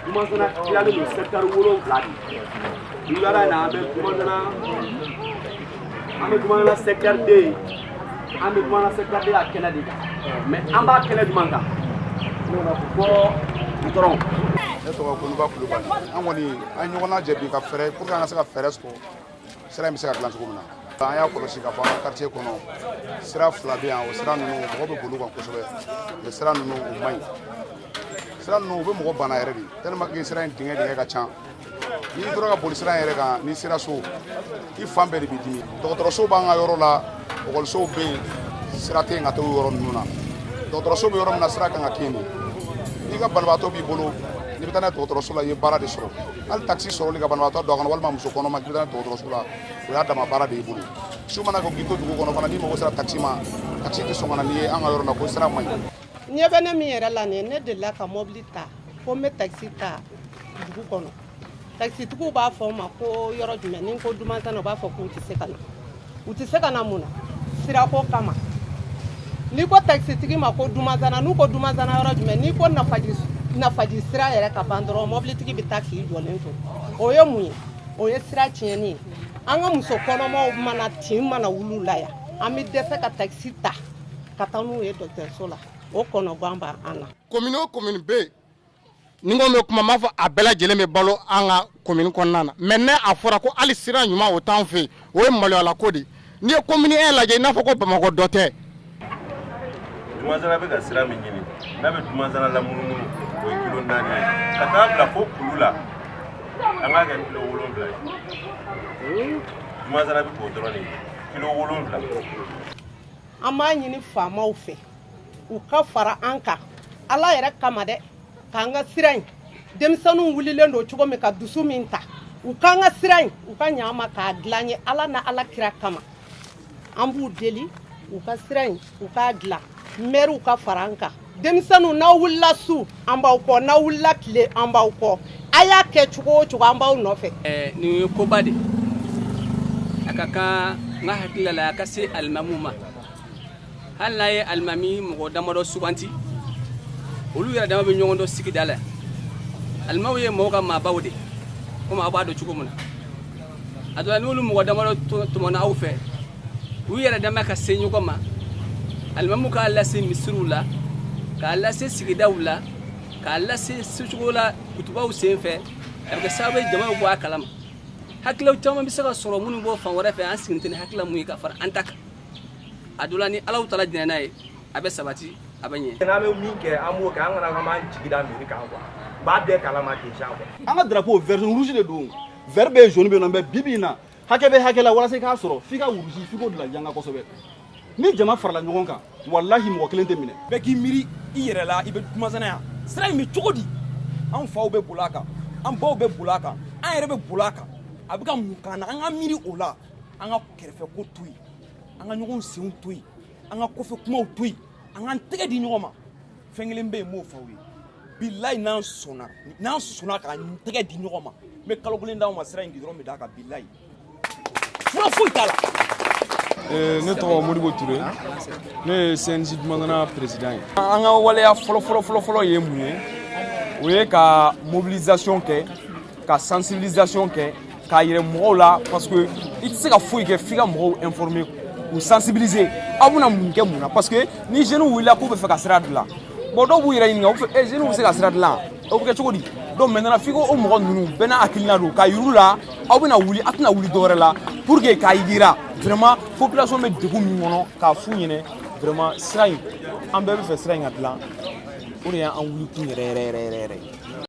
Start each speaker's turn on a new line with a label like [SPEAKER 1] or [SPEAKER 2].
[SPEAKER 1] Dumansana tilalen don secteur 7 de. Wulada in na, an bɛ Dumansana, an bɛ Dumansana secteur D, an bɛ Dumansana secteur D ka kɛnɛ de kan. Mais an b'a kɛnɛ jumɛn kan? Fɔ goudron.
[SPEAKER 2] Ne tɔgɔ Konuba Kulubali. An kɔni, an ye ɲɔgɔn lajɛ bi ka fɛɛrɛ pour que an ka se ka fɛɛrɛ sɔrɔ, sira in bɛ se ka dilan cogo min na. An y'a kɔlɔsi k'a fɔ an ka quartier kɔnɔ, sira fila bɛ yan. O sira ninnu, mɔgɔ bɛ boli u kan kosɛbɛ, mais sira ninnu, u man ɲi. Sira ninnu, u bɛ mɔgɔ bana yɛrɛ de, tellement que sira in dingɛ dingɛ ka ca. N'i tora ka boli sira in yɛrɛ kan, n'i sera so, i fan bɛɛ de b'i dimi. Dɔgɔtɔrɔso b'an ka yɔrɔ la, ekɔlisow bɛ yen, sira tɛ yen ka taa o yɔrɔ ninnu na. Dɔgɔtɔrɔso bɛ yɔrɔ min na, sira kan ka kɛ yen de. N'i ka banabaatɔ b'i bolo, n'i bɛ taa n'a ye dɔgɔtɔrɔso la, i ye baara de sɔrɔ. Hali takisi sɔrɔli ka banabaatɔ don a kɔnɔ, walima muso kɔnɔma k'i bɛ taa n'a ye dɔgɔtɔrɔso la, o y'a dama baara de y'i bolo. Su mana ko k'i to dugu kɔnɔ fana, n'i mago sera takisi ma, takisi tɛ sɔn ka na n'i ye an ka yɔrɔ la, ko sira man ɲi.
[SPEAKER 3] Ɲɛ bɛ ne min yɛrɛ la nin ye, ne delila ka mɔbili ta ko n bɛ takisi ta dugu kɔnɔ. Takisitigiw b'a fɔ n ma ko yɔrɔ jumɛn? Ni n ko Dumansana, u b'a fɔ k'u tɛ se ka na. U tɛ se ka na mun na? Sirako kama. N'i ko takisitigi ma ko Dumansana, n'u ko Dumansana yɔrɔ jumɛn, n'i ko Nafaji, Nafaji sira yɛrɛ ka ban dɔrɔn, mɔbilitigi bɛ taa k'i jɔlen to. O ye mun ye? O ye sira tiɲɛni ye. An ka muso kɔnɔmaw mana tin mana wuli la yan, an bɛ dɛsɛ ka takisi ta ka taa n'u ye dɔgɔtɔrɔso la. O kɔnɔgan b'an na.
[SPEAKER 4] Commune o commune bɛ yen, ni n ko bɛ kuma, n b'a fɔ a bɛɛ lajɛlen bɛ balo an ka commune kɔnɔna na. Mais ne a fɔra ko hali sira ɲuman, o t'an fɛ yen, o ye maloyala ko de ye. N'i ye commune 1 lajɛ, i n'a fɔ ko Bamakɔ dɔ tɛ.
[SPEAKER 5] Dumansana bɛ ka sira min ɲini, n'a bɛ Dumansana lamunumunu, o ye kilo 4 ye ka taa bila fo kulu la. An k'a kɛ kilo 7 ye. Dumansana bɛ k'o dɔrɔn de ye, kilo 7.
[SPEAKER 3] An b'a ɲini faamaw fɛ, u ka fara an kan Ala yɛrɛ kama dɛ, k'an ka sira in, denmisɛnninw wulilen don cogo min ka dusu min ta, u k'an ka sira in, u ka ɲa an ma k'a dilan ye Ala na Ala kira kama. An b'u deli, u ka sira in, u k'a dilan. Mɛriw ka fara an kan. Denmisɛnninw, n'aw wulila su, an b'aw kɔ, n'aw wulila tile, an b'aw kɔ. A y'a kɛ cogo o cogo, an b'aw nɔfɛ.
[SPEAKER 6] Nin ye koba de, a ka kan n ka hakili la, a ka se alimamuw ma. Hali n'a ye alimami mɔgɔ damadɔ suganti, olu yɛrɛ dama bɛ ɲɔgɔn dɔn sigida la. Alimaw ye mɔgɔw ka maabaw de, komi aw b'a dɔn cogo min na. A dɔ la, n'olu mɔgɔ damadɔ tɔmɔna aw fɛ, u yɛrɛ dama ka se ɲɔgɔn ma, alimamu k'a lase misiriw la, k'a lase sigidaw la, k'a lase secogo la kutubaw sen fɛ, a bɛ kɛ sababu ye jama bɛ bɔ a kalama. Hakililaw caman bɛ se ka sɔrɔ minnu bɔ fan wɛrɛ fɛ, an sigilen tɛ ni hakilila mun ye ka fara an ta kan. A dɔ la, ni Alaw taala jɛnɛ n'a ye, a bɛ sabati, a bɛ ɲɛ.
[SPEAKER 7] N'an bɛ min kɛ, an b'o kɛ. An kana k'an b'an jigi da mairie kan quoi, u b'a bɛɛ kalama déjà quoi.
[SPEAKER 8] An ka drapeau, vert rouge de don. Vert bɛ yen, jaune bɛ yen nɔ. Mais bi bi in na, hakɛ bɛ hakɛ la, walasa i k'a sɔrɔ, f'i ka rouge, f'i k'o bila yanga kosɛbɛ. Ni jama farala ɲɔgɔn kan, walahi, mɔgɔ kelen tɛ minɛ.
[SPEAKER 9] Bɛɛ k'i miiri i yɛrɛ la. I bɛ Dumansana yan, sira in bɛ cogo di? An faw bɛ boli a kan, an baw bɛ boli a kan, an yɛrɛ bɛ boli a kan. A bɛ ka mun k'an na? An ka miiri o la. An ka kɛrɛfɛ ko to yen, an ka ɲɔgɔn senw to yen, an ka kɔfɛ kumaw to yen, an k'an tɛgɛ di ɲɔgɔn ma. Fɛn kelen bɛ yen, n b'o fɔ aw ye: bilayi, n'an sɔnna, n'an sɔnna k'an tɛgɛ di ɲɔgɔn ma, n bɛ kalo kelen d'aw ma, sira in goudron bɛ d'a kan. Bilayi, fura foyi t'a la.
[SPEAKER 10] Ne tɔgɔ Modibo Ture, ne ye CNJ Dumansana président ye. An ka waleya fɔlɔ fɔlɔ fɔlɔ fɔlɔ ye mun ye? O ye ka mobilisation kɛ, ka sensibilisation kɛ, k'a yɛrɛ mɔgɔw la, parce que i tɛ se ka foyi kɛ f'i ka mɔgɔw informer, k'u sensibiliser. Aw bɛna mun kɛ mun na? Parce que ni jeunes wulila k'u bɛ fɛ ka sira dilan, bon, dɔw b'u yɛrɛ ɲininka, u bɛ fɛ jeunes bɛ se ka sira dilan, o bɛ kɛ cogo di? Donc maintenant, f'i ko o mɔgɔ ninnu bɛɛ n'a hakilina don, k'a yir'u la aw bɛna wuli, aw tɛna wuli dɔwɛrɛ la, pour que k'a yira vraiment population bɛ degun min kɔnɔ, k'a f'u ɲɛna vraiment sira in, an bɛɛ bɛ fɛ sira in ka dilan. O de y'an wuli kun yɛrɛ yɛrɛ yɛrɛ yɛrɛ.